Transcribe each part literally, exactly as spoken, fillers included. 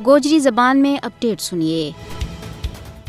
گوجری زبان میں اپڈیٹ سنیے۔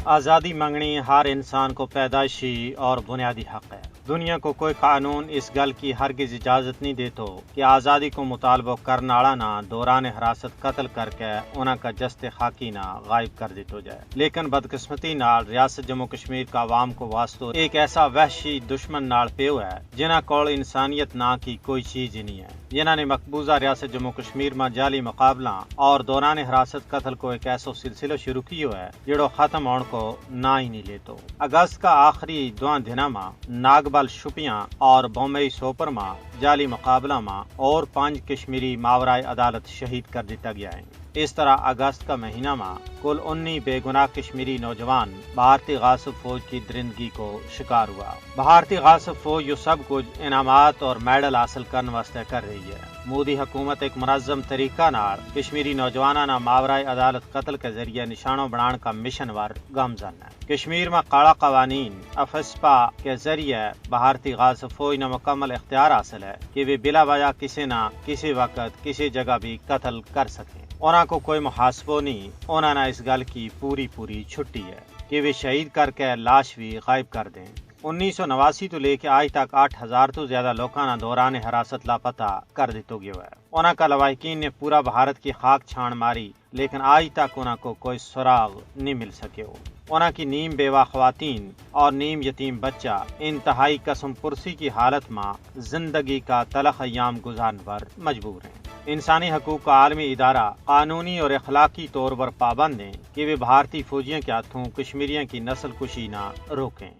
آزادی منگنی ہر انسان کو پیدائشی اور بنیادی حق ہے۔ دنیا کو کوئی قانون اس گل کی ہرگز اجازت نہیں دیتو کہ آزادی کو مطالبو کرن آڑا نا دوران حراست قتل کر کے انہاں کا جست خاکی نا غائب کر دیتو جائے۔ لیکن بدقسمتی نال ریاست جموں کشمیر کا عوام کو واسطو ایک ایسا وحشی دشمن نال پیو ہے جنہاں کول انسانیت ناں کی کوئی چیز ہی نہیں ہے۔ جنہاں نے مقبوضہ ریاست جموں کشمیر ما جعلی مقابلاں اور دوران حراست قتل کو ایک ایسو سلسلو شروع کیو ہے جیڑو ختم ہون کو ناں ہی نہیں لیتو۔ اگست کا آخری دواں دناں ما ناگبل شپیاں اور بومبئی سوپر ما جعلی مقابلاں ما اور پنج کشمیری ماورائے عدالت شہید کر دیتا گیا ہیں۔ اس طرح اگست کا مہینہ ما کل انی بے گناہ کشمیری نوجوان بھارتی غاصب فوج کی درندگی کو شکار ہوا۔ بھارتی غاصب فوج یوہ سب کچھ انعامات اور میڈل حاصل کرن واسطے کر رہی ہے۔ مودی حکومت ایک منظم طریقہ نال کشمیری نوجواناں نا ماورائے عدالت قتل کے ذریعے نشانو بنان کا مشن ور گامزن ہے۔ کشمیر ما کاڑا قوانین افسپا کے ذریعے بھارتی غاصب فوج نا مکمل اختیار حاصل ہے کہ ویہ بلا وجہ کسے نا کسے وقت کسے جگہ بھی قتل کر سکیں۔ انہاں کو کوئی محاسبو نہیں۔ انہاں نا اس گل کی پوری پوری چھٹی ہے کہ ویہ شہید کر کے لاش بھی غائب کر دیں۔ انیس سو نواسی تو لے کے آج تک آٹھ ہزار تو زیادہ لوکاں نا دوران حراست لاپتہ کر دیتو گیو ہے۔ انہاں کا لواحقین نے پورا بھارت کی خاک چھان ماری، لیکن آج تک انہاں کو کوئی سراغ نہیں مل سکیو۔ انہاں کی نیم بیوہ خواتین اور نیم یتیم بچہ انتہائی قسم پرسی کی حالت ما زندگی کا تلخ ایام گزارن پر مجبور ہیں۔ انسانی حقوق کا عالمی ادارہ قانونی اور اخلاقی طور پر پابند ہیں کہ ویہ بھارتی فوجیوں کے ہاتھوں کشمیریوں کی نسل کشی نہ روکیں۔